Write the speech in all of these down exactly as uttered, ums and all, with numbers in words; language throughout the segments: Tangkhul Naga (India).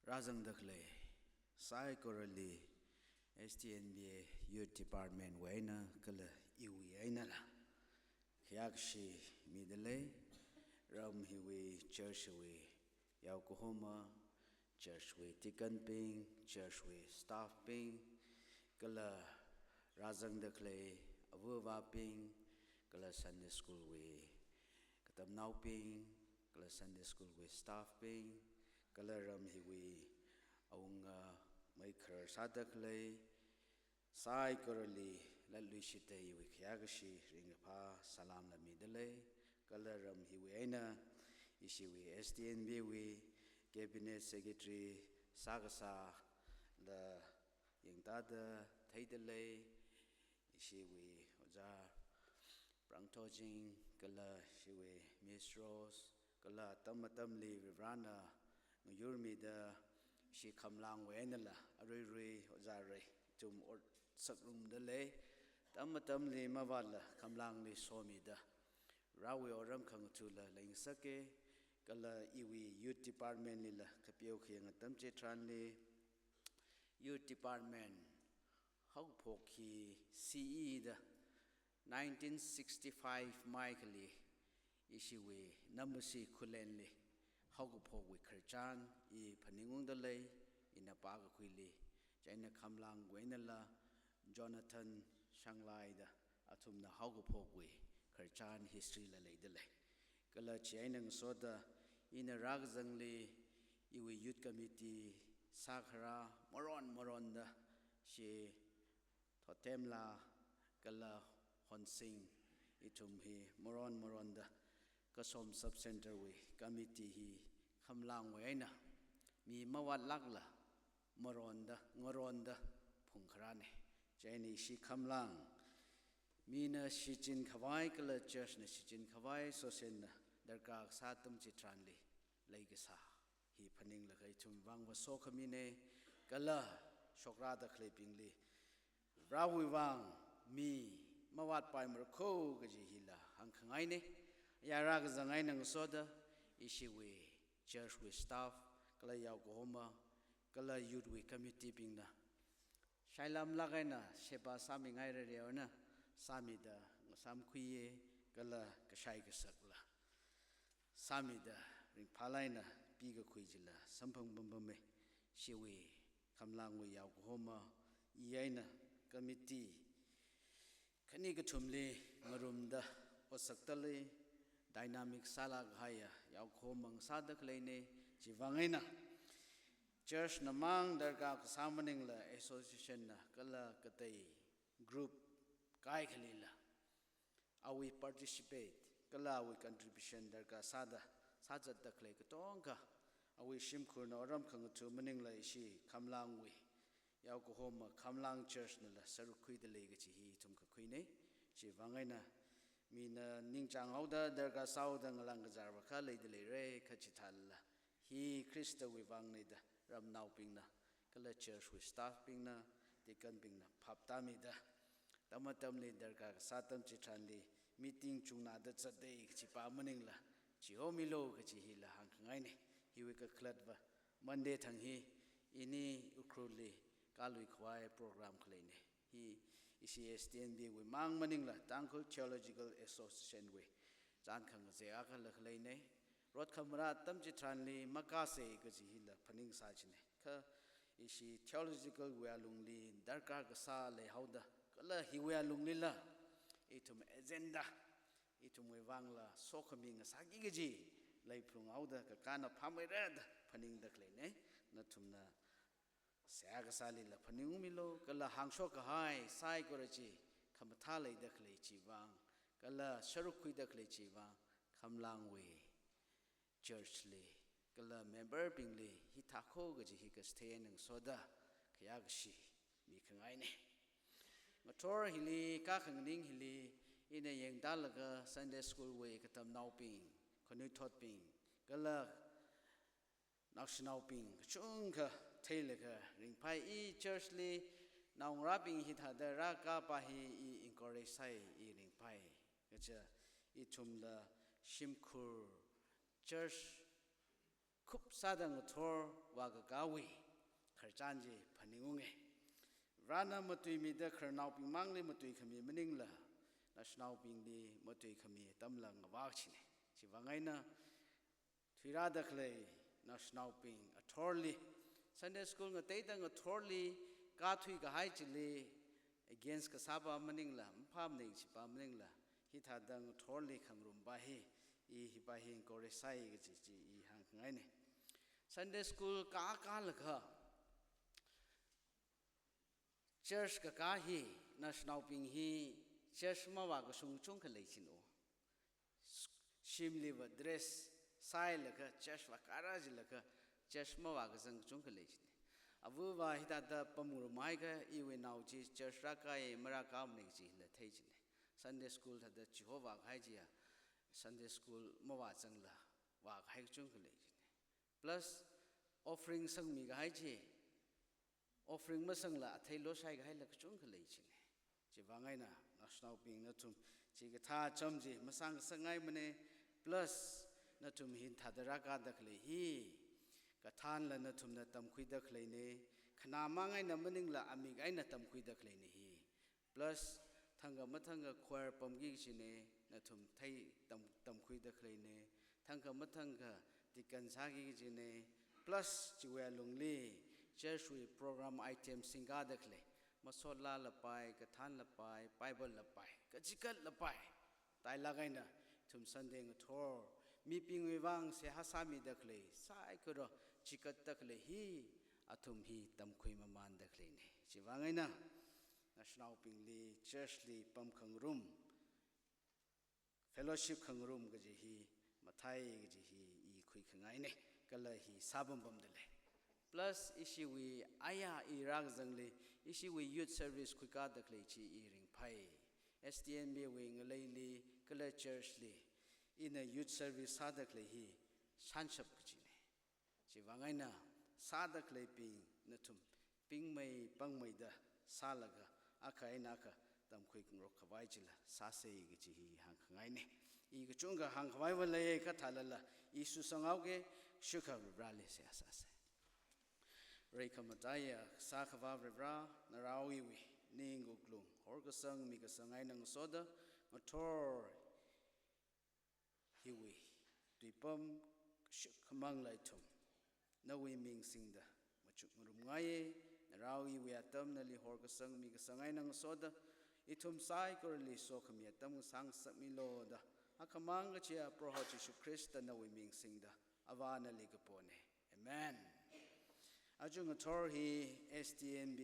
Rāzangda khalei saikorali S T N B A Youth Department wui eina kala iwui einala khayākashi midalei. Ram hiwui church wui yaokahoma, church wui deacon bing, church wui staff bing, kala rāzangda khalei ava avābing, kala Sunday school wui katamnaobing, kala Sunday school wui staff bing, kala ram hiwui awunga meikhar sāda khalei saikorali latluishitda iwui khayākashi ringkaphā salamla midalei. Kala ram hiwui eina ishiwui S T N B wui cabinet secretary sākasāla yangtāda theidalei, ishiwui ojā Prangthojing, kala ishiwui Miss Rose, kala atam atamli Varivarāna ngayurmida ishi Khamlangwui einala aruirui ojārei ithum ot sāngarumdalei. Atam atamli mavātla Khamlangli somida Varewui otram khangathāla leingasaka. Kala iwui youth department lila khapeo khayang atam chitharanli, youth department haokaphok hi C E da nineteen sixty-five maikhali ishiwui Namasi Khullenli haokaphokwui khararchan i phaningungdalei, ina pākakhuili. Chieina Khamlangwui einala Jonathan Shanglai da athumna haokaphokwui khararchan history la leidalei. Kala chieina ngasoda ina rākazangli iwui youth committee sākharā maron maronda, ishi Thothemla kala Honsing, ithum hi maron maronda Kasom Sub Center wui committee hi Khamlangwui eina mi mavātlākla maronda, ngaronda phungkharāna. Chieina ishi Khamlang mina shichinkhavai kala church na shichinkhavai sosena darkar kasā atam chitharanli leikasā hi phaninglaga ithum vangva sokhamina. Kala shokrāda khaleibingli Varewui vang mi mavātpaimara kho kaji hila hāngkhangaina. Yara kazang eina ngasoda ishiwui church wui staff, kala yaokahoma, kala youth wui committee bingna shailamlāk eina sheba sāmingairareo na sāmida ngasāmkhuiya, kala kashai kasakla sāmida ringphālāk eina pikakhui chila samphang pampama. Ishiwui Khamlangwui yaokahoma, i eina committee khani kathumli ngarumda otsakdalei, dynamic sālāk kahaiya yaokahoma ngasāda khaleina. Chivang eina church namang darkar kasā maningla association na kala katei group kaikhalila awui participate kala awui contribution darkar sāda sāzatda khalei katonga awui shimkhurna otram khangathā maningla ishi Khamlangwui yaokahoma Khamlang church nala sāruk khuidalei kaji hi ithum kakhuina. Chivang eina mina ningchānghaoda darkar sāhaoda ngalāng kazār vākha leidaleira, kha chithālala hi Khristawui vangna da ramnaobingna kala church wui staff bingna, deacon bingna phaptāmida atam atamli darkar kasā atam chitharanli meeting chungnada zatda kajipa maningla chihomilu kaji hila hāngkhangaina. Hiwui kakhalatva Monday thang hi ini Ukhrulli kaluikhavai program khaleina. Hi ishi S T N B wui mang maningla Tangkhul Theological Association wui chān khangazek akhala khaleina. Rot khamara atam chitharanli makāsa kaji hila phaningsā china. Kha ishi theological wui alungli darkar kasā leihaoda, kala hiwui alunglila ithum agenda, ithumwui vangla sokhami ngasāki kaji leiphalunghaoda kakāna phāmeira da phaningda khaleina. Nathumna seihā kasālila phaningungmilu, kala hāngshok kahai saikora chi khamathā leida khalei chivang, kala sāruk khuida khalei chivang, Khamlangwui church li kala member bingli hithā kho kaji hi kasthei eina ngasoda khayākashi mikhangaina. Ngathor hili, kakhanganing hili ina yangtālaga Sunday school wui katamnaobing, khanuithotbing, kala naoshinaobing kachungkha theilaga ringphai. I church li naongarābing hithāda rākapa hi i encourage sāi, i ringphai. Kaja ithumla shimkhur church khup sāda ngathor vākakāwui khararchan chi phaningunge. Varena matuimida khararnaobing mangli matuikhami maningla, naoshinaobingli matuikhami atamla ngavā kachine. Chiwuivang eina, thuirāda khalei naoshinaobing athorli, Sunday school ngateida ngathorli kāthuikahai chili against kasāpa maningla, maphāmane kajipa maningla, hithāda ngathorli khangarum pa hi, i hipa hi encourage sāi kaji chi i hāngngaine. Sunday school kā, kālaga church kakā hi, naoshinaobing hi church mavākashung kachungkha lei chine. Shimliva dress sāhailaga church vākāra jilaga church mavākazang kachungkha lei chine. Avāva hithāda pamngarumhaiakha iwui nao chi church rākāi marākāmane kajila thei chine. Sunday school thāda chihovākahai chiya, Sunday school mavāzangla vākahai kachungkha lei chine. Plus, offering sangmikahai chi, offering masangla athei loss haikahaila kachungkha lei chine. Chiwuivang eina naoshinaobing nathum chikathā cham chi masāngasakngaimane. Plus, nathum hithāda rākāda khalei hi kathānla nathumna tamkhuida khaleine. Khanā mang eina maningla amik eina tamkhuida khaleine hi. Plus, thangkha mathangkha choir pamki kachine, nathum thei tam, tamkhuida khaleine. Thangkha mathangkha deacon sāki kachine. Plus, chiwui alungli church wui program item singkāda khalei, masot lapai, kathān lapai, Bible lapai, kachikat lapai, tailāk eina ithum Sunday ngathor mibingwui vang seihā sāmida khalei, saikora chikatda khalei hi, athum hi tamkhui mamanda khaleine. Chiwuivang eina, naoshinaobingli church li pam khangarum, fellowship khangarum kaji hi mathei kaji hi i khuikhangaine, kala hi sāpam pamda lei. Plus, ishiwui aya i rākazangli, ishiwui youth service khuikāda khalei chi i ringphai. S T N B wui ngaleili, kala church li, ina youth service sāda khalei hi shānshap kachine. Chiwuivang eina sāda khaleibing nathum pingmei pangmeida sālaga akha eina akha tamkhui ngarok khavai chila sāsei kaji hi hāngkhangaine. I kachungkha hāngkhavaiva lei, kha thālala i susanghaoke, shukha Vareli seihā sāsei. Rai khamataiya Kasā Akhava Vare, narao iwui ning wuklung horkasang mikasang eina ngasoda, ngathor hiwui tuipam kashuk khamangla ithum nawui ming singda machukngarumngaiye. Narao iwui atam nali horkasang mikasang eina ngasoda, ithum saikorali sokhami atam ngasāngasakmilu da, akhamang kachiya Proho Jishu Khrista nawui ming singda Avā nali kapone. Amen. Aja ngathor hi S T N B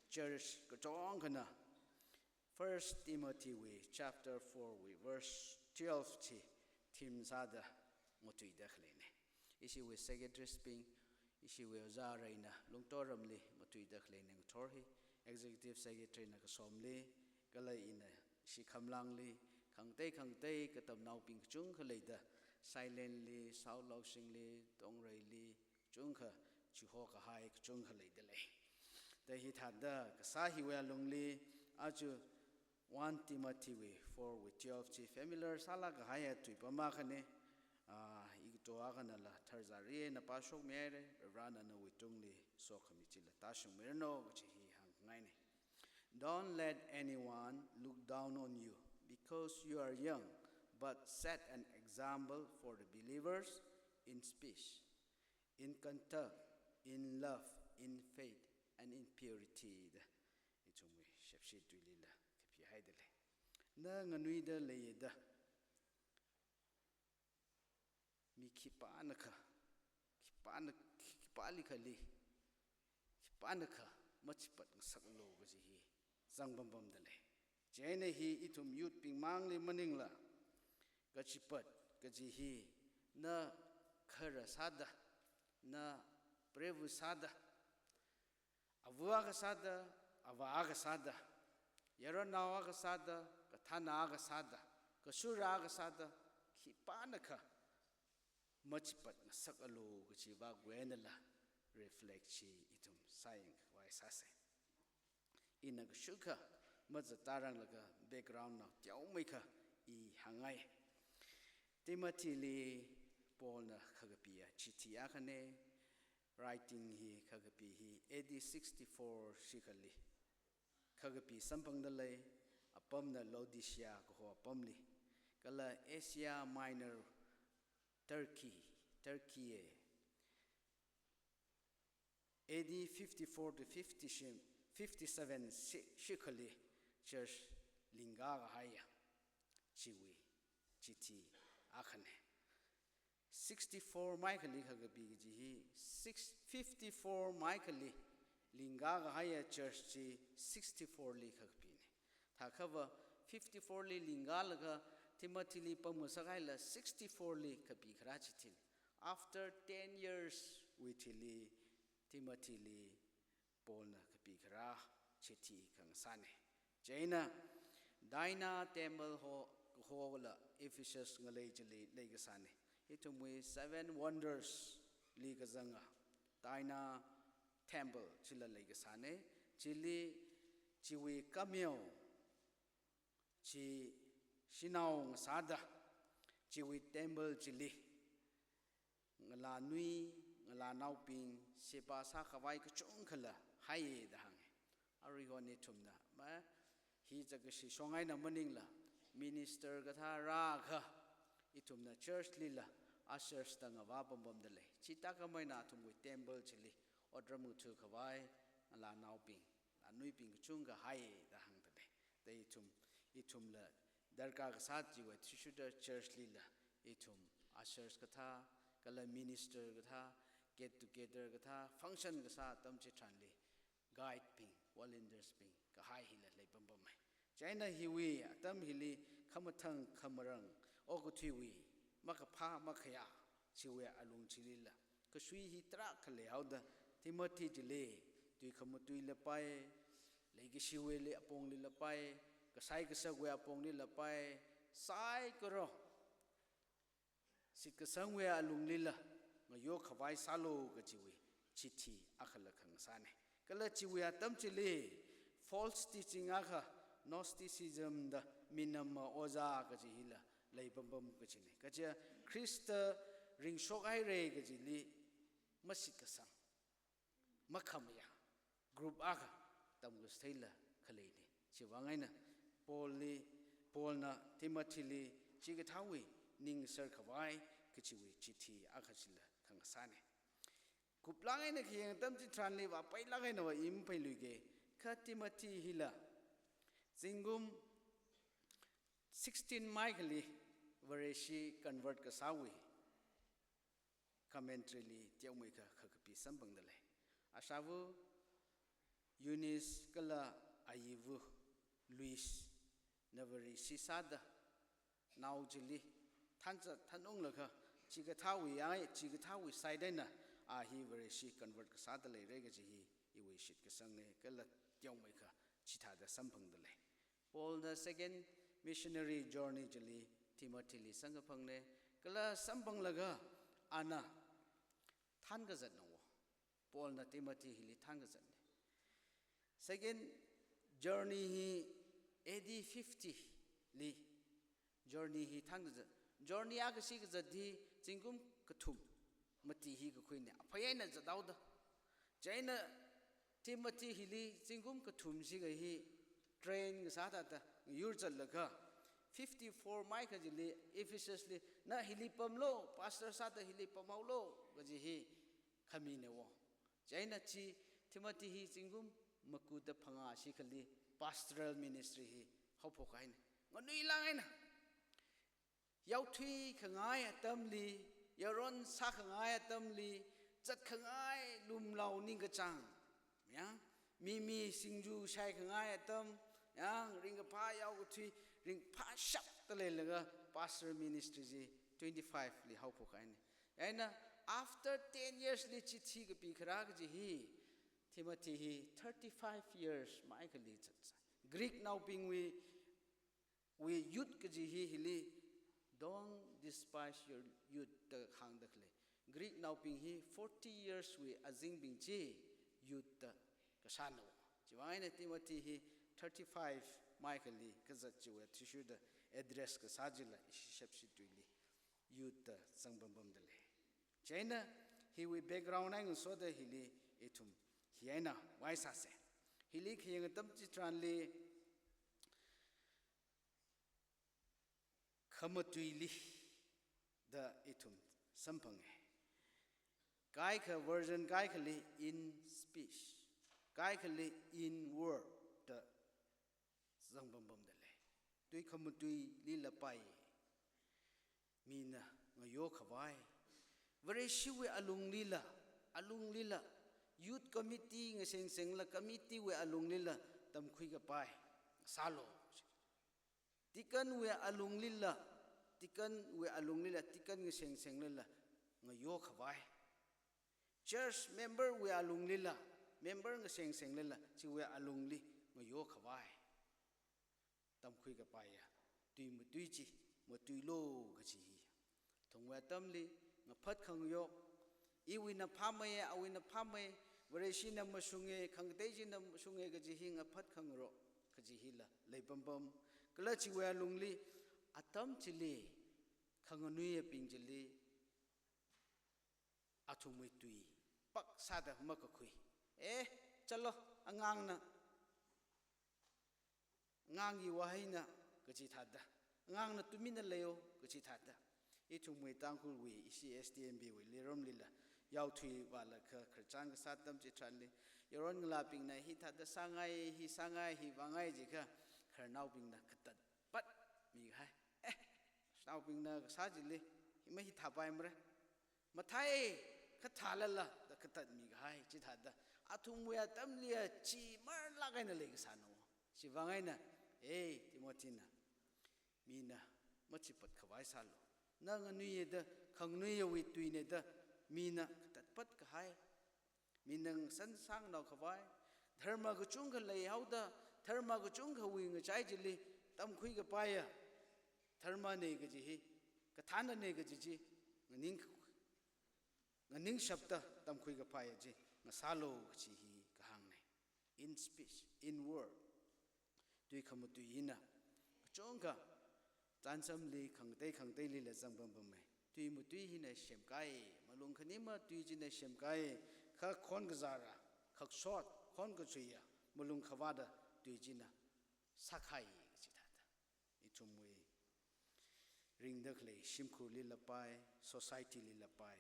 church kachungkhana First Timothy wui chapter four wui verse twelve chi theme sāda matuida khaleine. Ishiwui secretaries bing, ishiwui ojā Reina Lungtoramli matuida khaleine ngathor hi, executive secretary na Kasomli, kala ina ishi Khamlangli, khangatei khangatei katamnaobing kachungkha leida, Silentli, South Laoshingli, Tongreili, kachungkha chihokahai kachungkha leida lei. Da hithāda kasā hiwui alungli, aja One Timothy wui four wui twelve chi familiar sālāk kahaiya tuipam akhane, ah, ikato akhanala tharzari eina pāshokmihaire, Varena nawui tungli sokhami chila tāshungmiranu kaji hi hāngngaine. Don't let anyone look down on you because you are young, but set an example for the believers in speech, in conduct, in love, in faith, and in purity da ithumwui shepshi tuilila kapihaida lei. Na nganuida leida mi khipānakha, khipāna, khipālikhali, khipānakha machipat ngasaklu kaji hi zangpampamda lei. Chieina hi ithum youth bing mangli maningla, kachipat kaji hi na khara sāda, na prevu sāda, ava akha sāda, avā akha sāda, yaronnao akha sāda, kathānnao akha sāda, kashura akha sāda, khipānakha machipat ngasakalu kajiva kuenala reflect chi ithum sāyangkhavai sāsei. Ina kashukha mazattaranglaga background nao teomeikha i hāngngai. Timothyli Paulna khakapiya chithi akhana. Writing hi khakapi hi A D sixty-four shikhali khakapi samphangda lei. Apamna Laodicea kaho apamli, kala Asia Minor, Turkey, Turkey e. A D fifty-four to fifty shi, fifty-seven shi, shikhali church lingkakahaiya chiwui chithi akhana. Sixty-four maikhali khakapi kaji hi, six, fifty-four maikhali lingkakahaiya church chi sixty-four li khakapina. Thākhava fifty-four li lingkalaga Timothy li pamngasakhaila sixty-four li kapikharā chithina. After ten years wui thili Timothy li Paulna kapikharā chithi khangasāna. Chieina Diana Temple ho, hola Ephesus ngalei chili leikasāna. Ithumwui Seven Wonders li kazanga Diana Temple chila leikasāna. Chili chiwui kameo chi shanao ngasāda chiwui temple chili ngalānui, ngalānaobing, seba sākhavai kachungkhala haiya da hānga. Aruihon ithumna, ma, hi zakkashi shong eina maningla, minister kathā rākha, ithumna church lila ushers da ngavā pampamda lei. Chithākhameina athumwui temple chili otram ngathakhavai ngalānaobing, ngalānuibing kachungkha haiya da hāngda lei. Da ithum, ithumla darkar kasā chiwui athishurda church lila ithum ushers kathā, kala minister kathā, get together kathā, function kasā atam chitharanli guide bing, volunteers bing kahai hila leipampamma. Chieina hiwui atam hili khamathang khamarang okathuiwui makaphā makhayā chiwui alung chilila kasui hi tarākha leihaoda, Timothy chili tui khamatuila pai, leikashiwuili aponglila pai, kasai kasakwui aponglila pai, saikora shitkasangwui alunglila ngayokkhavai sālu kajiwui chithi akhala khangasāna. Kala chiwui atam chili false teaching akha, Gnosticism da minamma ojā kaji hila leipampam kajina. Kaja Khrista ringshokhaira kajili mashitkasang, makhamayā group akha tamkasā theila khaleina. Chiwui vang eina Paul li, Paulna Timothy li chikathāwui ningser khavai kachiwui chithi akha chila khangasāna. Kuplāk eina khayang atam chitharanli vāpailāk eina vāi mapailuika, kha Timothy hila zingkum sixteen maikhali Vareshi convert kasāwui commentary li teomeikha khakapi samphangda lei. Ashāva Eunice kala ayiva Lois na Vareshi sāda nao chili thanzat thanunglaga chikathāwui yang, chikathāwui side eina a hi Vareshi convert kasāda leira kaji hi iwui shitkasangna, kala teomeikha chithāda samphangda lei. Paulna second missionary journey chili Timothy li samkaphangna, kala samphanglaga ana thankazatna wo. Paulna Timothy hili thankazatna. Second journey hi A D fifty li journey hi thankazat. Journey akha shikazat hi zingkum kathum mati hi kakhuina. Aphei eina zathaoda. Chieina Timothy hili zingkum kathum shikha hi train kasā thāda yur zatlaga fifty-four mai kajili Ephesus li, na hili pamlu, pastor sāda hili pamhaolu kaji hi khamina wo. Chieina chi Timothy hi zingkum makuda phangā shikhali pastoral ministry hi haophok haina. Nganuilāk eina yaothui khangai atamli, yaron sākhangai atamli, zatkhangai lumlao ningkachāng, ya, mimi singju shaikhangai atam, ya, ringkaphā yaokathui, ringphāshapda leilaga pastor ministry chi twenty-five li haophok haina. Chieina after ten years li chithi kapikharā kaji hi, Timothy hi thirty-five years maikhali zatsai. Greek naobingwui wui youth kaji hi hili, "Don't despise your youth," da hāngda khalei. Greek naobing hi forty years wui azingbing chi youth da kashāna. Chiwui vang eina Timothy hi thirty-five maikhali kazat chiwui athishurda address kasā chila ishi shepshi tuili youth da zang pampamda lei. Chieina hiwui background eina ngasoda hili ithum hi eina vāsāsa. Hili khayang atam chitharanli khamatuili da ithum samphanga. Kaikha version kaikhali in speech, kaikhali in word da zangpampamda lei. Tui khamatuilila pai, mina ngayokhavai. Vareshiwui alunglila, alunglila, youth committee ngasengsengla committee wui alunglila tamkhui kapai sālu. Deacon wui alunglila, deacon wui alunglila, deacon ngasengsenglila ngayokhavai. Church member wui alunglila, member ngasengsenglila, chiwui alungli ngayokhavai tamkhui kapaiya tui matui chi matuilu kaji hi. Thongwui atamli ngaphat khangayok, iwuina phāmei, awuina phāmei, Vareshina mashunga, khangatei china mashunga kaji hi ngaphat khangarok kaji hila leipampam. Kala chiwui alungli atam chili khanganuiyabing chili athumwui tui pak sāda makakhui. Eh, chalo, angangna, angangwui wahaina kaji thāda, angangna tumina leiyo kaji thāda. Ithumwui Tangkhulwui ishi S T M B wui liramlila yaothui vālaga khararchan kasā atam chitharanli, yaron ngalābingna hithāda sāngai, hi sāngai, hi vāngai jiakha, khararnaobingna katatpat mikahai. Eh, naobingna kasā chili, hi ma hithāpaimara. Mathāi, kathālala da katatmikahai chithāda. Athumwui atamliya chi marlāk eina leikasāna. Chivāng eina, eh, Timothyna, mina machipat khavai sālu. Na nganuiya da, khanganuiyawui tuina da, mina katatpat kahai. Mina ngasān sānganao khavai. Dharma kachungkha leihaoda, dharma kachungkhawui ngachai chili tamkhui kapaiya dharmana kaji hi, kathānana kaji chi nganing, nganingshapta tamkhui kapaiya chi ngasālu kaji hi kahāngna. In speech, in word. Tui khamatui hina kachungkha chānsamli khangatei khangateilila zangpampamma. Tui matui hina semkahai, malung khanima tui china semkahai, kha khon kazāra, khakshot, khon kachuiya, malung khavāta tui china sākahai kaji thāda. Ithumwui ringda khalei shimkhurlila pai, society lila pai,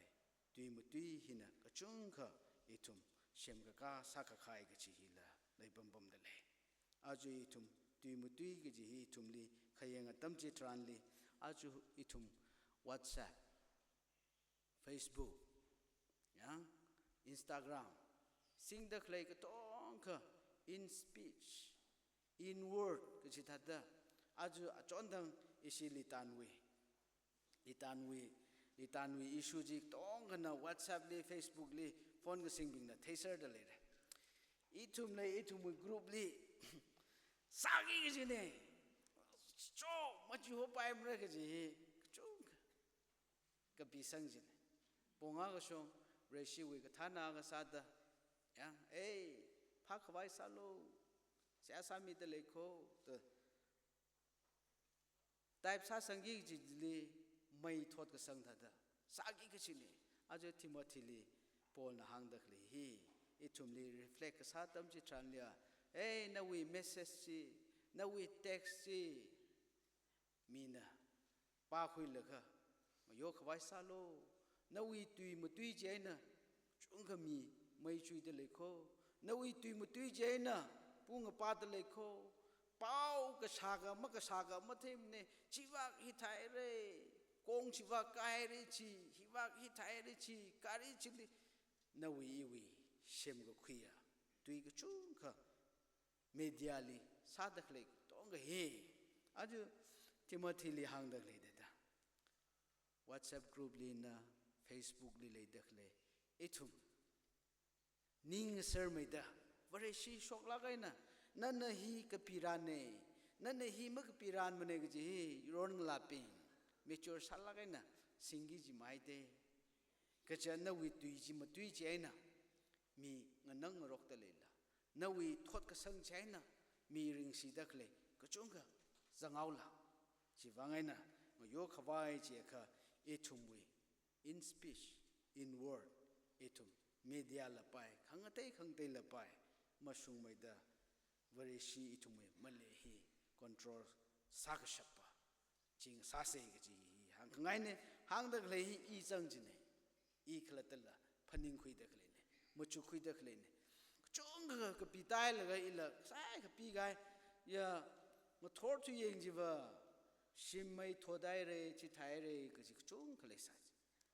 tui matui hina kachungkha ithum semkakā sākakahai kaji hila leipampamda lei. Aja ithum tui matui kaji hi ithumli khayang atam chitharanli, aja ithum WhatsApp, Facebook, ya, Instagram, singda khalei katongkha in speech, in word kaji thāda, aja achondang ishi Litanwui, Litanwui, Litanwui issue chi katongkhana WhatsApp li, Facebook li, phone kasingbingna theiserda leira. Ithumna ithumwui group li sāki kajina. Cho, machihopaimara kaji hi kachungkha kapisang china. Pong akha shong, Vareshiwui kathāna akha sāda, ya, eh, phākhavai sālu, seihā sāmida leiko da type sāsangki kajili mei thotkasang thāda sāki kajina. Aja Timothyli Paulna hāngda khalei hi ithumli reflect kasā atam chitharanliya, eh, nawui message chi, nawui text chi mina pākhuilaga ngayokhavai sālu. Nawui tui matui chieina chungkha mi mei chuida leiko. Nawui tui matui chieina pung apāda leiko. Pao kashāka makashāka matheimana. Chivāk hithāhaira, kong chivāk kāhaira chi, hivāk hithāhaira chi, gari chili, nawui iwui semkakhuiya tui kachungkha media li sāda khalei katongkha hi, aja Timothyli hāngda khalei thāda, WhatsApp group lina, Facebook li leida khalei ithum ning sermeida, Vareshi shoklāk eina, nana hi kapiranna, nana hi makapiranmana kaji hi yaron ngalābing mature sālāk eina singki kaji mahaida. Kaja nawui tui chi matui chieina mi nganang ngarokda leila, nawui thotkasang chieina mi ringshida khalei kachungkha zanghaola. Chivāng eina ngayokhavai jiakha ithumwui in speech, inward, ithum media lapai, khangatei khangatei lapai, mashungmeida Vareshi ithumwui malei hi control sākashapa ching sāsei kaji hi hāngkhangaine. Hāngda khalei hi i zang jine. I khalattala phaningkhuida khaleine, machukkhuida khaleine. Kachungkha kapitailaga ila sai kapikai, ya, ngathor thuiyeng chiva, shim mei thothaire, chithaire kaji kachungkha leisai.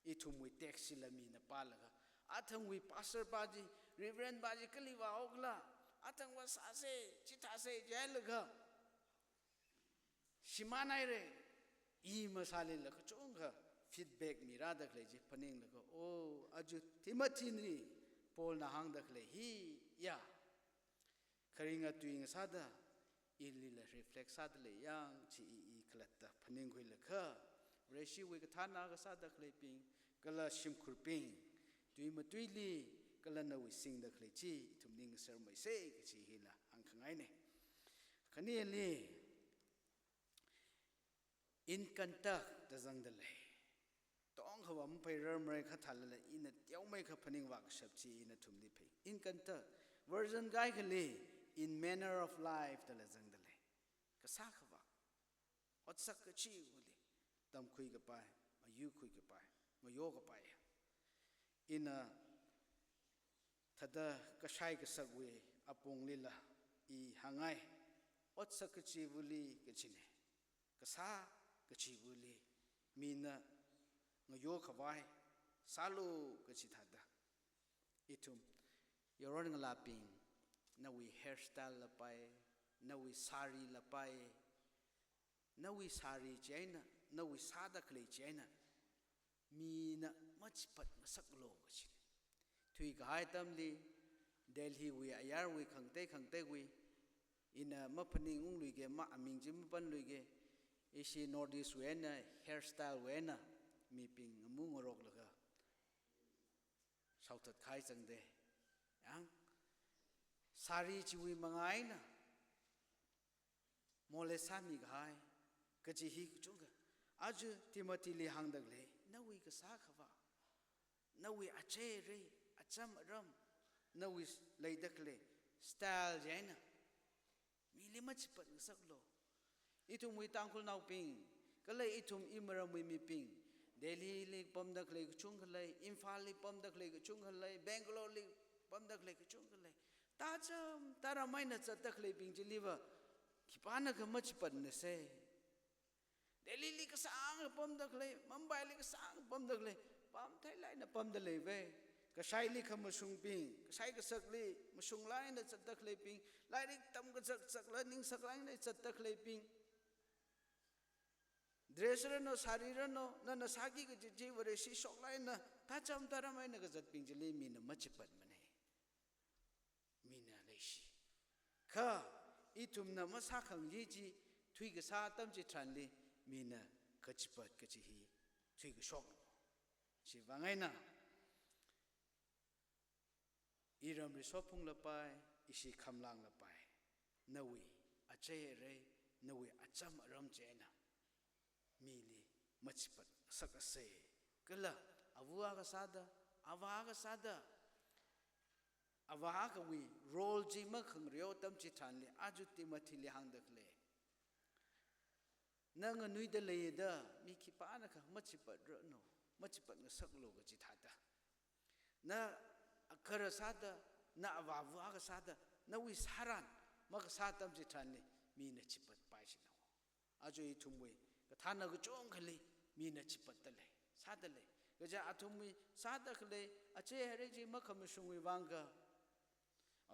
Ithumwui text chila mina pālaga, athangwui pastor pa chi, reverend pa chi kali vāhaokhala, athangva sāsei, chithāsei jihailaga, shimānhaire, i masālila kachungkha feedback mirāda khalei chi phaninglaga, oh, aja Timothyli Paulna hāngda khalei hi, ya, kharinga tui ngasāda, ilila reflect sāda lei yang chi i, i khalatta phaningkhuilaga, Vareshiwui kathāna kasāda khaleibing, kala shimkhurbing, tui matuili, kala nawui singda khalei chi ithum ning ngasharmeisei kaji hila hāngkhangaine. Khanili, in conduct da zangda lei. Tongkhava maphei rarmara kha thālala ina teomeikha phaningvā kashap chi ina nathumli phei. In conduct, version kaikhali, in manner of life dala zangda lei. Kasā khavā, otsak kachiva̱li, tamkhui kapai, mayukhui kapai, ngayo kapai. Ina thāda kashai kasakwui apunglila i hāngngai, otsak kachiva̱li kachine. Kasā kachiva̱li, mina ngayo khavai sālu kachi thāda. Ithum yaron ngalābing, nawui hairstyle lapai, nawui sari lapai, nawui sari chieina, nawui sāda khalei chieina, mina machipat ngasaklu kachine. Thuikahai atamli, Delhiwui ayarwui khangatei khangateiwui, ina maphaning ungluike, ma aming chi mapanluike, ishi North East wui eina, hairstyle wui eina, mibing ngamu ngaroklaga shaothat kahai zangde. Yang, sari chiwui manga eina, molest sāmi kahai, kaji hi kachungkha. Aja Timothyli hāngda khalei, nawui kasā khavā, nawui achei arei, acham aram, nawui leida khalei style chieina, mili machipat ngasaklu. Ithumwui Tangkhulnaobing, kala ithum imaramwui mibing, Delhili pamda khalei kachungkha lei, Imphalli pamda khalei kachungkha lei, Bangaloreali pamda khalei kachungkha lei. Tacham taram eina zatda khaleibing chiliva, khipānakha machipatnasei. Delhili kasāngkha pamda khalei, Mumbaili kasāngkha pamda khalei, pamtheilāk eina pamda leive. Kashaili khamashungbing, kashai kasakli mashunglāk eina zatda khaleibing, lairik tamkazak zakla ningsaklāk eina zatda khaleibing, dress rano, sari rano, nana sāki kaji chi Vareshi shoklāk eina, tacham taram eina kazatbing chili mina machipatmane. Mina leishi. Kha ithumna masākhangyi chi, thuikasā atam chitharanli mina kachipat kachi hi thuikashok. Chivang eina, iram risophung lapai, ishi khamlang lapai, nawui achei arei, nawui acham aram chieina mili machipat ngasakasei. Kala ava akha sāda, avā akha sāda, avā akhawui role chi makhangareo atam chitharanli, aja Timothyli hāngda khalei, na nganuida leida mi khipānakha machipatranu, machipat ngasaklu kachi thāda. Na agahara sāda, na avā ava akha sāda, nawui sāran makasā atam chitharanli mina chipatpaishina. Aja ithumwui kathāna kachungkhali mina chipatda lei, sāda lei. Kaja athumwui sāda khalei achei arei chi makhamashungwui vang kha,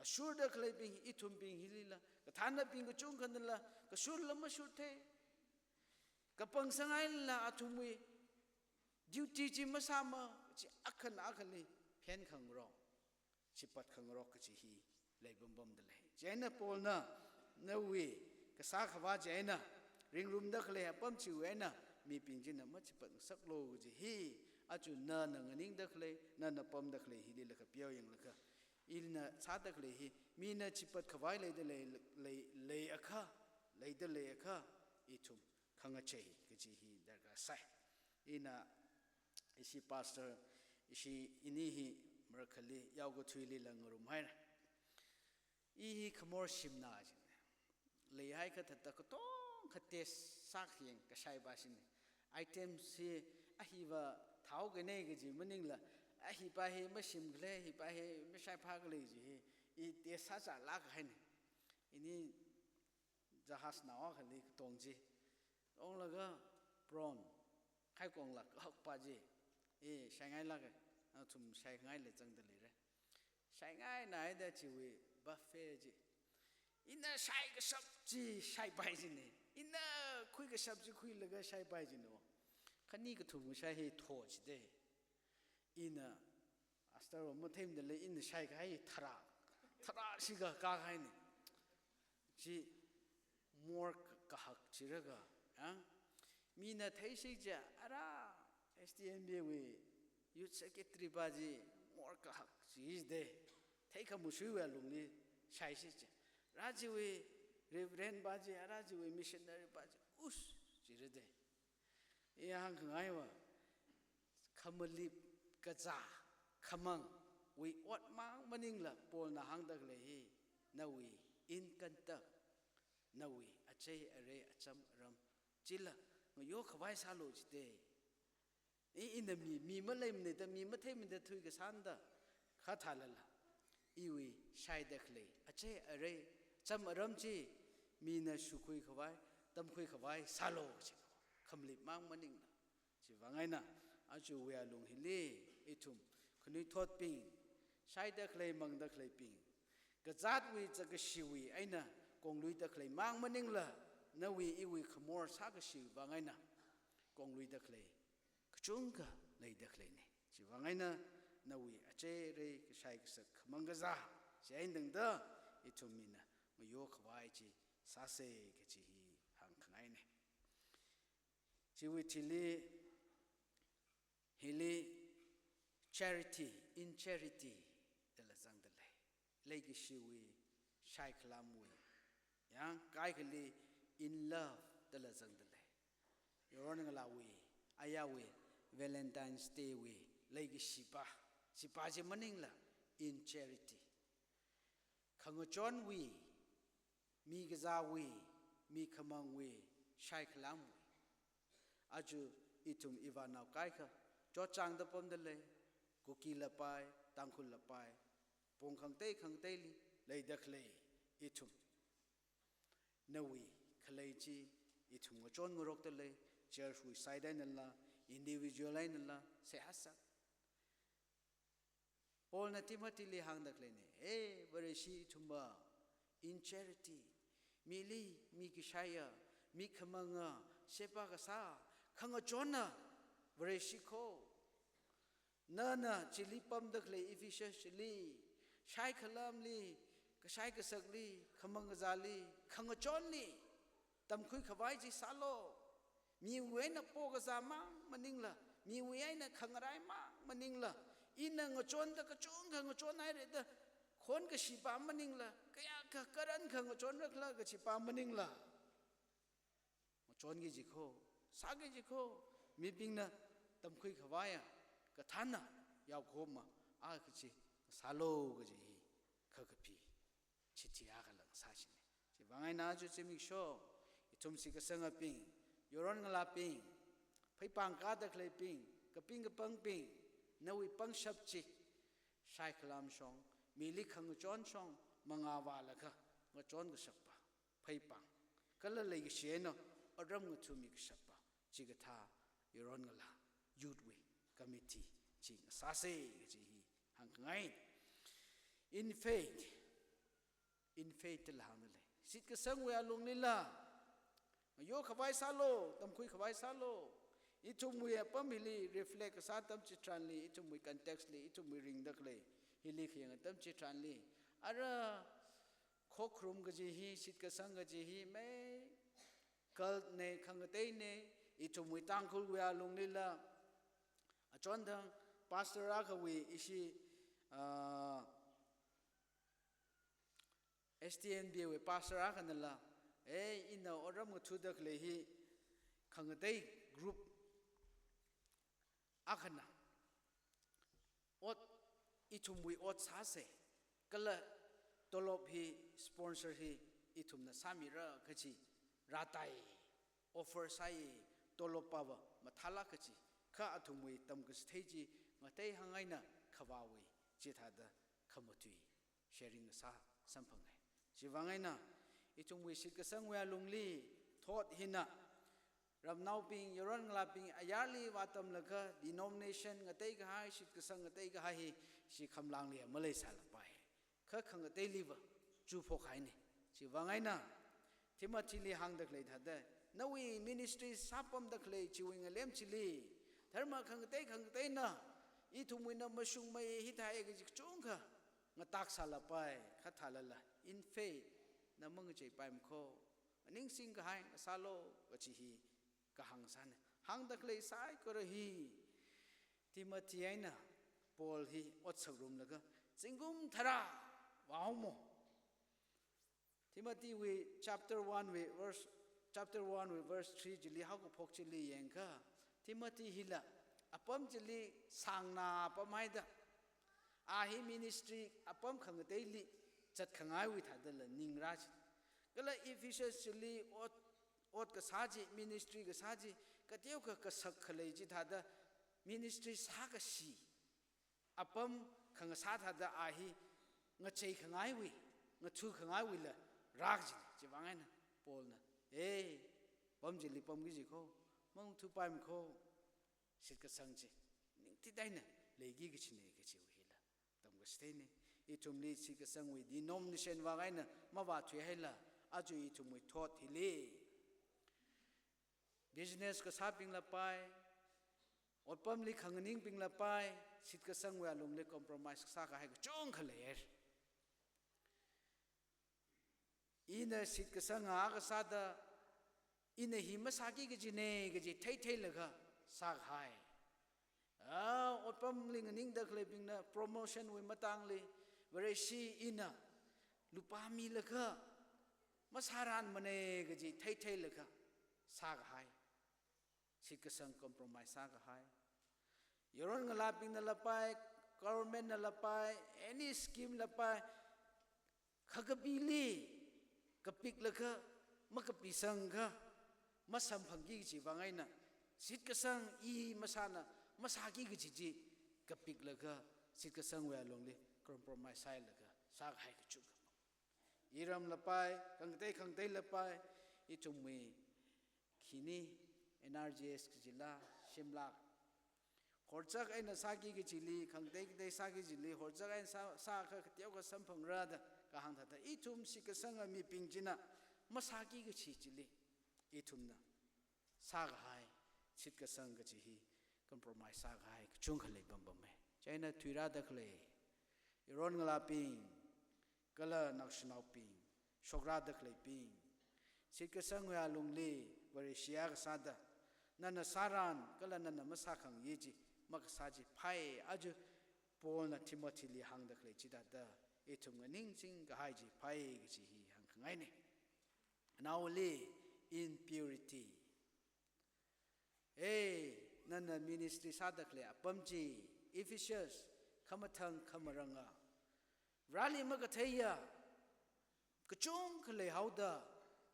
ashurda khaleibing ithumbing hilila, kathānabing kachungkhanala kashurla mashurthei. Kapang sāngailala athumwui duty chi masāma, chi akhana akhali phenkhangarok, chipatkhangarok kachi hi leipam pamda lei. Chieina Paulna, nawui kasā khavā chieina, ringrumda khalei apam chiwui eina mibing china machipat ngasaklu kachi hi, aja nana nganingda khalei, nana pamda khalei hilila kapeo yanglaga, ina sāda khalei hi mina chipat khavai leida lei, lei, leiakha, leida leiakha, ithum khangachei kachi hi darkar sai. Ina ishi pastor, Ishi ini hi marakhali yaokathuili la ngarumhaira. I hi khamor shimna jin. Leihai kathāda katongkha test sākhayang kashaipa jin. Item hi ahiva thao kanei kaji maningla, ahipa hi mashimkhalei, hipa hi mashaiphākhalei ji hi, i test sāzālāk haina. Ini jahaz nao akhali katong chi. Tonglaga prawn, khaikongla kahakpa chi. E, shaingailāka, nathum shaingaila zangda leira. Shaingaina haida chiwui buffet chi. Ina shaikashap chi shaipai jina. Ina khuikashap chi khuilaga shaipai jina. Khani kathum kashai hi tho jida. Ina, Esther va matheimada lei, ina shaikahai tharā. Tharā shikha kahaina. Chi morgue kahak chiraka, ya. Mina theishik chiakha ara S T N B wui youth secretary pa chi morgue kahak chida. Theikhamashuiwui alungli shaishik chiakha. Ara chiwui reverend pa chi, ara chiwui missionary pa chi, ush, chirada. I hāngkhangaiva, khamalip kazā khamangwui otmang maningla Paulna hāngda khalei hi, nawui inkantak, nawui achei arei acham aram chila ngayokhavai sālu jida. I, ina mi, mi maleimana da, mi matheimana da thuikasāna da, kha thālala, iwui shaida khalei achei arei acham aram chi mina shukhuikhavai, tamkhuikhavai sālu kaji. Khamalipmang maningla. Chiwuivang eina, aja wuiya lung hili, ithum khanuithotbing, shaida khalei mangda khaleibing, kazātwui zakkashiwui eina kongluida khaleimang maningla, nawui iwui khamor sākashiwui vang eina kongluida khalei kachungkha leida khaleina. Chiwuivang eina nawui achei arei kashai kasak khamang kazā chi eina tangda ithum mina ngayokhavai chi sāsa kaji hi hāngkhangaina. Chiwui thili, hili charity, in charity dala zangda lei. Leikashiwui, shaikhalamwui. Yang kaikhali in love dala zangda lei. Yaron ngalāwui, ayāwui, Valentine's Day wui leikashipa, chipa chi maningla in charity. Khangachonwui, mi kazāwui, mi khamangwui, shaikhalamwui. Aja ithum ivānao kaikha, chotchāngda pamda lei, Kukila pai, Tangkhulli pai, pong khangatei khangateili leida khalei ithum. Nawui khalei chi ithum ngachon ngarokda lei, church wui side einala, individual einala, seihā sāsa. Paulna Timothyli hāngda khaleina, he, Vareshi ithumva, in charity, mili mikashaiya, mikhamanga, sheba kasā, khangachonna, Vareshi kho. Nana chili pamda khalei Ephesus chili, shaikhalamli, kashai kasakli, khamang kazāli, khangachonli, tamkhuikhavai chi sālu. Miwui eina pokazāmang maningla, miwui eina khangaraimang maningla, ina ngachonda kachungkha ngachonhaira da, khonkashipa maningla, kayākha karankha ngachonrakhala kajipa maningla, ngachonki ji kho, sāki ji kho, mibingna tamkhuikhavaiya, kathānna yaokahoma, a kachi sālu kaji hi, kha kapi chithi akhala ngasāshina. Chiwuivang eina aja zimiksho, ithum shitkasangabing, yaron ngalābing, pheipāng kāda khaleibing, kaping kapangbing, nawui pangshap chi, shaikhalam shong, mili khangachon shong, mangā vālaga, ngachon kashappa, pheipāng, kala leikashi eina, otram ngathami kashappa, chikathā, yaron ngalā, youth wui, committee, chi ngasāsa kaji hi, hāngkhangai. In faith, in faith dala hāngda lei. Shitkasangwui alunglila, ngayokhavai sālu, tamkhuikhavai sālu. Ithumwui apam hili reflect kasā atam chitharanli, ithumwui context li, ithumwui ringda khalei hili khayang atam chitharanli, ara khokharum kaji hi, shitkasang kaji hi, mei, cult na, khangateina, ithumwui Tangkhulwui alunglila, achonthang pastor akhawui ishi, ah, S T N B wui pastor akhanala, eh, ina otram ngathuda khalei hi khangatei group akhana, ithumwui ot sāsa, kala tolop hi, sponsor hi ithumna sāmira kachi rātai, offer sāi, tolop pava mathālāk kachi, kha athumwui tamkachithei chi ngatei hāngngaina khavāwui chithāda khamatui sharing sā samphanga. Chivāng eina ithumwui shitkasangwui alungli thot hina ramnaobing, yaron ngalābing ayarli vātamlaga denomination ngatei kahai, shitkasang ngatei kahai hi chi khamlangli maleisālapai. Kha khangateiliva chuphok haina. Chivāng eina Timothyli hāngda khalei thāda, nawui ministry sāpamda khalei chiwui ngalem chili, dharma khangatei khangateina ithumwuina mashungmei hithai kaji kachungkha ngatak sālapai, kha thālala in faith na mangacheipai makho, aningsing kahai ngasālu kachi hi kahāng sāna. Hāngda khalei saikora hi Timothy eina Paul hi ot sāngarumlaga zingkum tharā vāhaomo. Timothy wui chapter one wui verse, chapter one wui verse three chili haokaphok chili yangakha, Timothy hila apam chili sāngna apam haida, a hi ministry apam khangateili zatkhangai wui thādala ningra chi. Kala Ephesus chili ot, ot kasā chi, ministry kasā chi, kateokha kasak khalei chithāda ministry sākashi, apam khangasā thāda a hi ngacheikhangai wui, ngathuikhangai wuila rā kajina. Chivāng eina Paulna, "Ei, apam chili pamki jikho, mangthuipai makho, shitkasang chi ningtithaina leiki kachina," kachiwui hila tamkachitheina. Ithumli shitkasangwui denomination vāng eina mavāthuihaila, aja ithumwui thot hili business kasābinglapai, otpamli khanganingbinglapai, shitkasangwui alungli compromise kasā kahai kachungkha leihaira. Ina shitkasanga kasāda, ina hi masāki kajina kaji theitheilaga sākahai. A, otpamli nganingda khaleibingna promotion wui matangli, Vareshi ina lupā milaga masāranmana kaji theitheilaga sākahai. Shitkasang compromise sākahai. Yaron ngalābingnalapai, government nalapai, any scheme lapai, khakapili kapiklaga makapisangakha masamphangki kaji vāng eina, shitkasang i masāna masāki kaji chi kapiklaga shitkasangwui alungli compromise sāhailaga sākahai kachungkha. Iramlapai, khangatei khangateilapai, ithumwui khini N R G S kajila, shimlak horchak eina sāki kajili, khangatei katei sāki kajili, horchak eina sā, sākha kateokha samphangra da kahāng thāda, ithum shitkasanga mibing china masāki kaji chili ithumna sākahai, shitkasang kaji hi compromise sākahai kachungkha leipampama. Chieina thuirāda khalei yaron ngalābing, kala naoshinaobing, shokrada khaleibing, shitkasangwui alungli Vareshi akha sāda, nana sāran kala nana masākhangayi chi, makasā chi phai, aja Paulna Timothyli hāngda khalei chithāda, ithum nganingsing kahai chi phai kaji hi hāngkhangaina. Naoli impurity. Ei, nana ministry sāda khalei apam chi, Ephesus, khamathang khamaranga, Vareli makatheiya kachungkha leihaoda,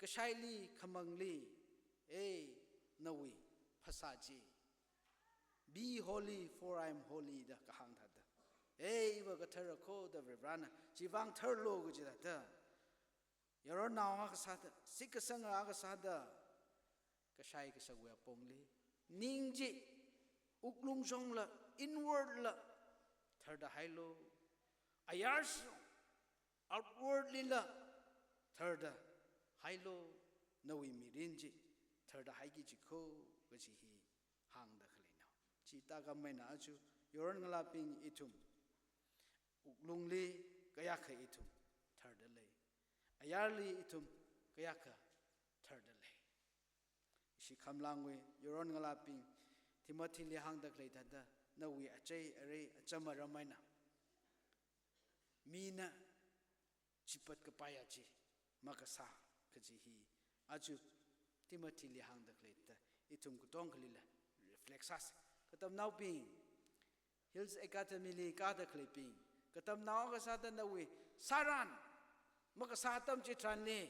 kashaili khamangli, ei, nawui phasā chi, "Be holy, for I am holy," da kahāng thāda. Ei, iva kathara kho da Varivarana, chivāng tharlu kaji thāda. Yaronnao akha sāda, shitkasanga akha sāda, kashai kashakwui apongli, ning chi wuklung shongla, inward la tharda hailu. Ayar shong, outwardly la tharda hailu. Nawui mirin chi tharda haiki jikho kaji hi hāngda khaleina. Chi thākhameina aja yaron ngalābing ithum wuklungli kayākha ithum tharda lei. Ayarli ithum kayākha tharda lei. Ishi khamlangwui yaron ngalābing, Timothyli hāngda khalei thāda, nawui achei arei acham aram eina mina chipat kapaiya chi makasā kaji hi aja Timothyli hāngda khalei thāda, ithum katongkhalila reflect sāsa. Katamnaobing, Hills Academy li kāda khaleibing, Katamnao kasāda nawui sāran, makasā atam chitharanli,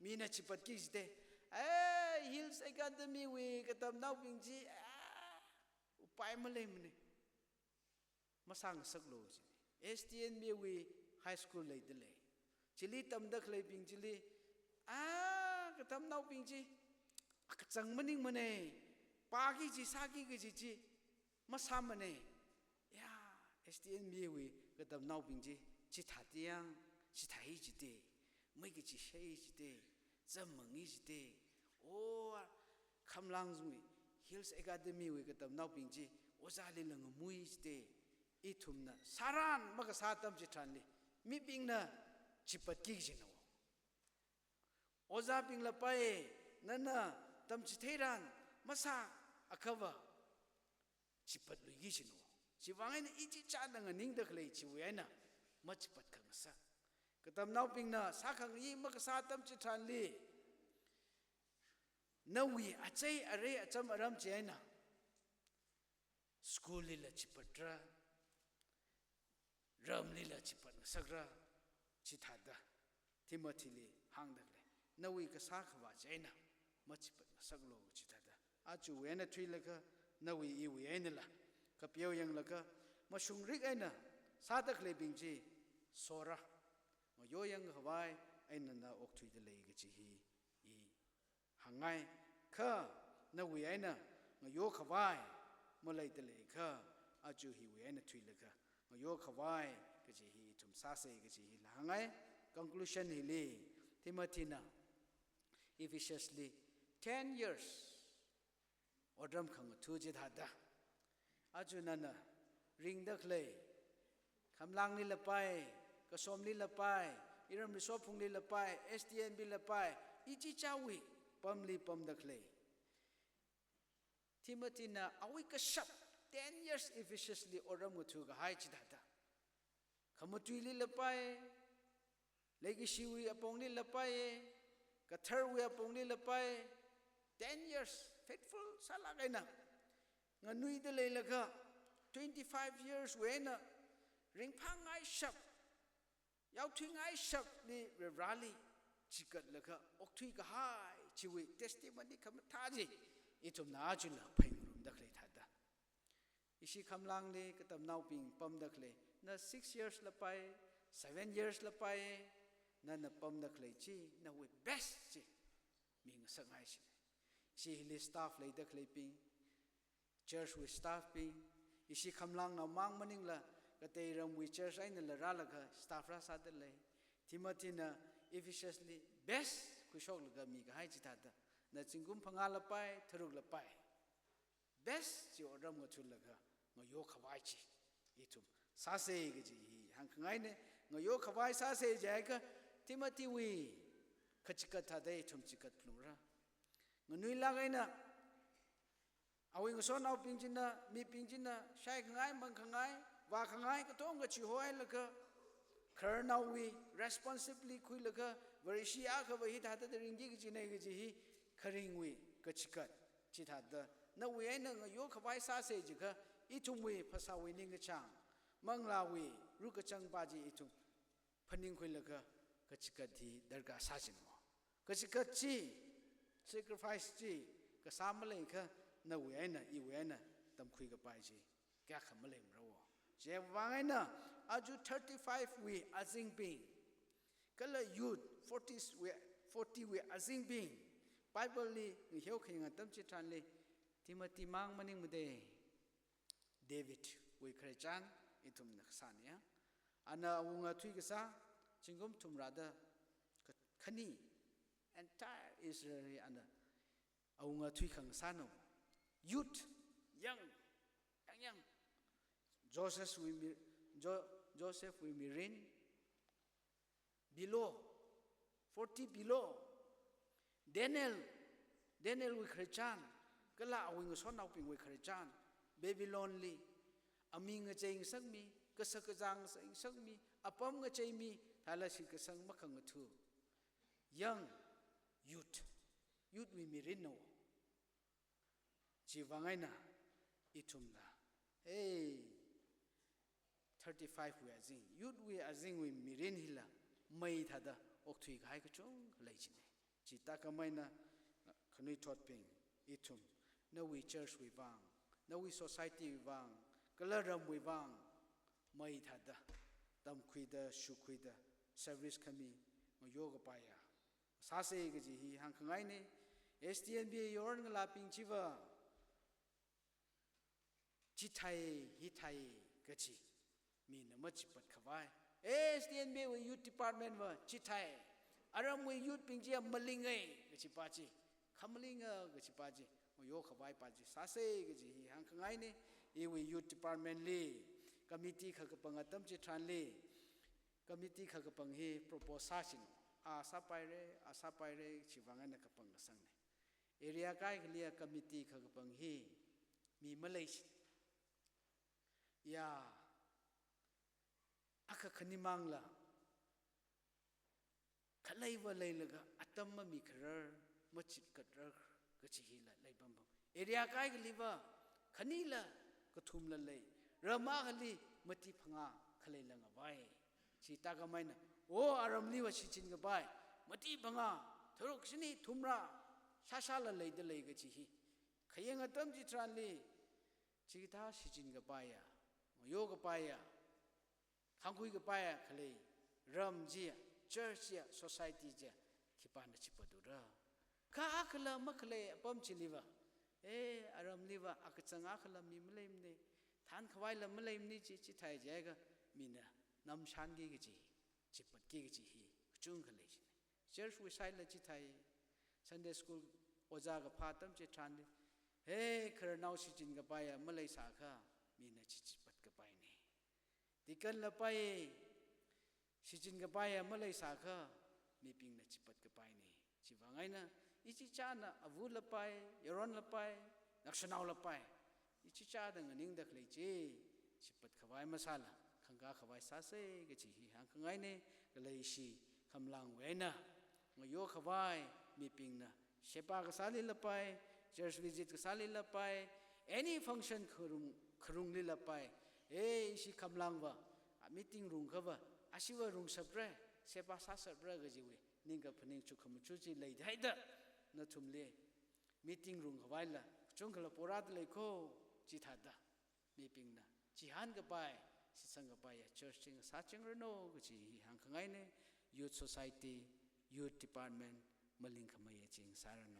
mina chipatki jite. Eh, Hills Academy wui katamnaobing chi, ah, upai maleimane. Masāngasaklu jine. S T N B wui high school leidalei. Chili tamda khaleibing chili, ah, katamnaobing chi, ah, kachang maningmane. Pāki kaji, sāki kaji chi, masāmane. Ya, S T N B wui katamnaobing chi, chithāda yang, chithāi jite, mei kachi shei jite, zam mangi jite. O, Khamlangwui Hills Academy wui katamnaobing chi, ojāli la ngamui jite. Ithumna sāran makasā atam chitharanli, mibingna chipatki jina. Ojābing lapai, nana tamchitheiran masā akhava chipatluiki jina. Chiwui vang eina ichichāna nganingda khalei chiwui eina machipat khangasak. Katamnaobingna sākhangayi makasā atam chitharanli, nawui achei arei acham aram chieina school lila chipatra, ramlila chipatngasakra, chithāda Timothy li hāngda khalei. Nawui kasā khavā chieina machipatngasaklu chithāda. Ajawui eina thuilaga, nawui iwui einala, kapeo yanglaga, mashungrik eina sāda khaleibing chi sora, ngayo yangkhavai eina na okthuida lei kaji hi i hāngngai. Kha nawui eina ngayo khavai maleida leiakha, aja hiwui eina thuilaga ngayo khavai kaji hi ithum sāsa kaji hila hāngngai. Conclusion hili, Timothy na Ephesus li ten years otram khangatha chithāda, aja nana ringda khalei, Khamlangli lapai, Kasomli lapai, iram Risophungli lapai, S T N B lapai, ichichāwui pamli pamda khalei Timothy na awui kashap ten years Ephesus li otram ngatha kahai chithāda, khamatuili lapai, leikashiwui apongli lapai, katharwui apongli lapai, ten years faithful sālāk eina nganuida leilaga, twenty-five years wui eina ringphāngaishap, yaothuingaishapli Varivarāli chikatlaga okthui kahai chiwui testimony khamathā chi ithumna ajala phaningngarumda khalei thāda. Ishi Khamlangli katamnaobing pamda khalei, na six years lapai, seven years lapai, nana pamda khalei chi, nawui best chi mingasakngai chine. Ishi hili staff leida khaleibing, church wui staff bing, ishi Khamlangnao mang maningla, katei ramwui church einala rālaga staff rāsāda lei. Timothy na Ephesus li best khuishoklaga mikahai chithāda, na zingkum phangā lapai, tharuk lapai, best chi otram ngathalaga ngayo khavai chi ithum sāsa kaji hi hāngkhangaine. Ngayo khavai sāsa jiakha, Timothy wui kachikat thāda ithum chikat phalungra. Nganuilāk eina, awui ngasotnaobing china, mibing china shaikhangai, mangkhangai, vākhangai katonga chihohailaga, khararnaowui responsibly khuilaga, Vareshi akhava hithāda ringki kajina kaji hi kharingwui kachikat chithāda, nawui eina ngayo khavai sāsa jiakha, ithumwui phasāwui ningkachāng, manglāwui rukachangpa chi ithum phaningkhuilaga kachikat hi darkar sāchingmo. Kachikat chi, sacrifice chi kasā maleiakha, nawui eina, iwui eina tamkhui kapai chi kayākha maleimara wo. Chiwui vang eina, aja thirty-five wui azingbing, kala youth, forties wui, forty wui azingbing, Bible li ngaheo khayang atam chitharanli, Timothy mang maningmade, David wui khararchan ithumna kasāna ya. Ana awunga thuikasā, zingkum thumrada ka-, khani, entire Israel hi ana awunga thuikhangasāna. Youth, young, young, young. Joseph wui mi-, Jo-, Joseph wui mirin, below, forty below. Daniel, Daniel wui khararchan, kala awui ngasotnaobingwui khararchan, Babylon li, aming ngacheingasakmi, kashak kazā ngacheingasakmi, apam ngacheimi, thāla shitkasang makhangatha. Young youth, youth wui mirinna wo. Chiwui vang eina ithumla, hey, thirty-five wui azing, youth wui azingwui mirin hila mei thāda okthui kahai kachungkha lei chine. Chi tākam eina, khanuithotbing, ithum, nawui church wui vang, nawui society wui vang, kala ramwui vang, mei thāda, tamkhuida, shukhuida, service khami, ngayo kapaiya sāsa kaji hi hāngkhangaine. S T N B yaron ngalābing chiva, chithei, hithei kaji mina machipat khavai. S T N B wui youth department va chithei, aramwui youth bing chiya malingai kachipa chi, khamalinga kachipa chi, ngayo khavaipa chi sāsa kaji hi hāngkhangaine. Iwui youth department li, committee khakapang atam chitharanli, committee khakapang hi propose sāshin, a sāpaire, a sāpaire, chivang eina kapang kasangne. Area kaikhaliya committee khakapang hi mi maleishi. Ya, akha khanimangla, khaleiva leilaga atam mamikharar, machitkarar kachi hila leipam pam. Area kaikhaliva khanila kathumla lei, ram akhali mati phangā khalei langavai. Chi tākam eina, o aramliva shichin kapai mati phangā, tharuk shini thumra shāshāla leida lei kachi hi. Khayang atam chitharanli, chikathā shichin kapaiya, ngayo kapaiya, khangkhui kapaiya khalei ram chiya, church chiya, society chiya, khipāna chipatura? Kha akhala makhalei apam chiliva, e, aramliva akachang akhala mi maleimane, thankhavai la maleimane chi, chithei jiakha mina namshanki kachi, chipatki kachi hi kachungkha lei chine. Church wui side la chithei, Sunday school ojā kaphā atam chitharanli, he, khararnao shichin kapaiya maleisākha, mina chi chipat kapaine. Deacon lapai, shichin kapaiya maleisākha, mibingna chipat kapaine. Chivang eina, ichichāna ava lapai, yaron lapai, nakshanao lapai, ichichāda nganingda khalei chi, chipat khavai masāla, khangkā khavai sāsa kachi hi hāngkhangaine. Kala ishi khamlangwui eina, ngayo khavai, mibingna sheba kasāli lapai, church visit kasāli lapai, any function kharung, kharungli lapai, e, ishi khamlangva, a, meeting rungkhava, ashiva rungshapra, sheba sāshapra kajiwui ningkaphaning chukkhamachuk chi leihaida, nathumli meeting rungkhavaila kachungkhala porāda lei kho, chithāda mibingna chihān kapai, shitsang kapaiya church chi ngasāchingranu kachi hi hāngkhangaine. Youth society, youth department malingkhameiya chi ngasāranu.